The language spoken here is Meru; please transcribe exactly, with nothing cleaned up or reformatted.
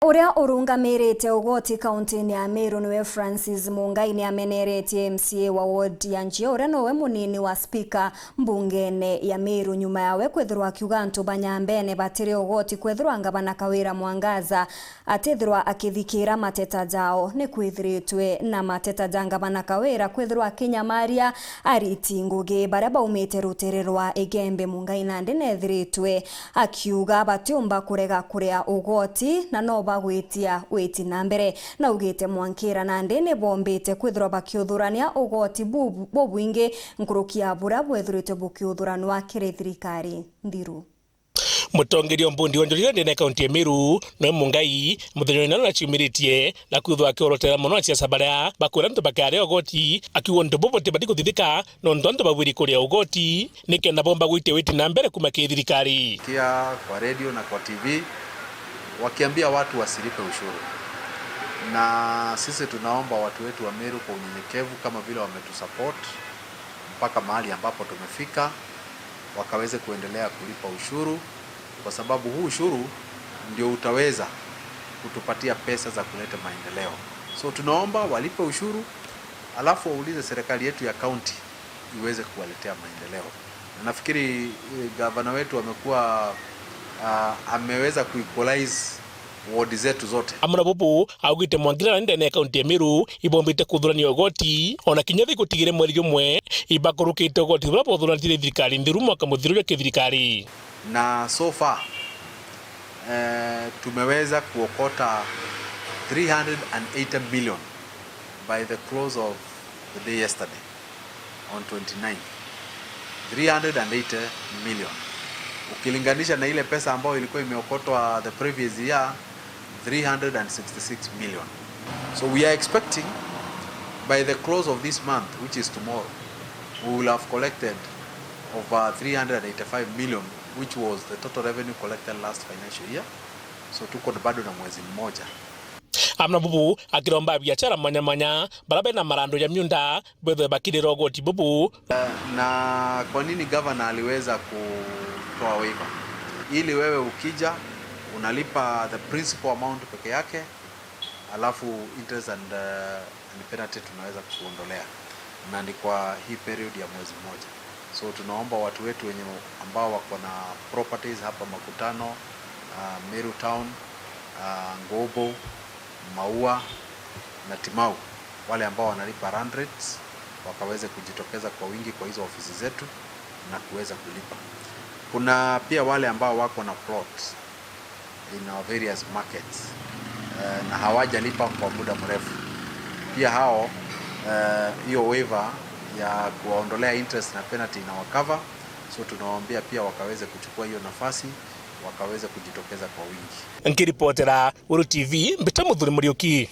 Uria urungamirite ugoti kauntini ya Meru niwe Francis Mungai niameneretie M C A wa ward ya Njio, uria nowe munini wa spika mbungene ya Meru, nyuma yawe kwithirwa akiuga antu ba Nyambene batiri ugoti kwithirwa ngavana Kawira Mwangaza atithirwa akithikira mateta jao. Ni kwithiritwe na mateta ja ngavana Kawira kwithirwa akinyamaria ariti ngugi baria baumite rutere rwa Igembe. Mungai nandi nethiritwe akiuga batiumba kurega kuria ugoti na no bagwitia witi na mbere. Naugite mwankira nandi ni bombite kwithirwa bakiuthurania ugoti bu-, bubwingi nkuruki ya buria bwethiritwe bukiuthuranwa kiri thirikari nthiru. Mutongeria o mbundi wa njorithia ndene ya kaunti ya Meru, noe Mungai, muthenya wina naciumiritie na kwithwa akiorotera mono asiasa baria bakwira antu bakiaria ugoti, akiuga untu bubu butibati kuthithika nontu antu babwiri kuria ugoti nikenda bomba gwitia witi na mbere kuma kiri thirikari. Kia kwa radio na kwa T V wakiambia watu wasilipe ushuru, na sisi tunaomba watu wetu wa Meru kwa unyenyekevu, kama vile wametusupport mpaka mahali ambapo tumefika, wakaweze kuendelea kulipa ushuru, kwa sababu huu ushuru ndio utaweza kutupatia pesa za kuleta maendeleo. So tunaomba walipe ushuru, alafu waulize serikali yetu ya county iweze kuwaletea maendeleo. Na nafikiri, eh, gavana wetu amekuwa, ah, ameweza kuequalize ward zetu zote. Amwe na bubu, augite mwankira na ndene ya kaunti ya Meru ibombite kuthurania ugoti, ona kinya thi gutigire mweri jumwe ibakurukite ugoti buria bothuranitire thirikari nthiru mwaka muthiru jwa kithirikari. Na so far, eh, tumeweza kuokota three hundred and eighty million by the close of the day yesterday on twenty-nine, three hundred and eighty million. Ukilinganisha na ile pesa ambayo ilikuwa imeokotwa the previous year, three hundred and sixty-six million. So we are expecting by the close of this month, which is tomorrow, we will have collected over three hundred and eighty-five million, which was the total revenue collected last financial year. So tuko bado na mwezi mmoja. Amwe na bubu akiromba biashara mwanya mwanya, baria bena marandu ya miunda, bethwe bakirira ugoti bubu. Na kwa nini gavana aliweza kutoa waiver? Ili wewe ukija, unalipa the principal amount peke yake, alafu interest and, uh, and penalty tunaweza kuondolea, na ni kwa hii period ya mwezi mmoja. So tunaomba watu wetu wenye ambao wako na properties hapa Makutano, uh, Meru Town, uh, Ngobo, Maua na Timau, wale ambao wanalipa land rates, wakaweze kujitokeza kwa wingi kwa hizo ofisi zetu na kuweza kulipa. Kuna pia wale ambao wako na plots in our various markets, eh, na hawajalipa kwa muda mrefu. Pia hao, eh, hiyo waiver ya kuwaondolea interest na penalty inawacover, so tunawaambia pia wakaweze kuchukua hiyo nafasi, wakaweze kujitokeza kwa wingi. Nkiripotera Weru T V, mbita Muthuri Muriuki.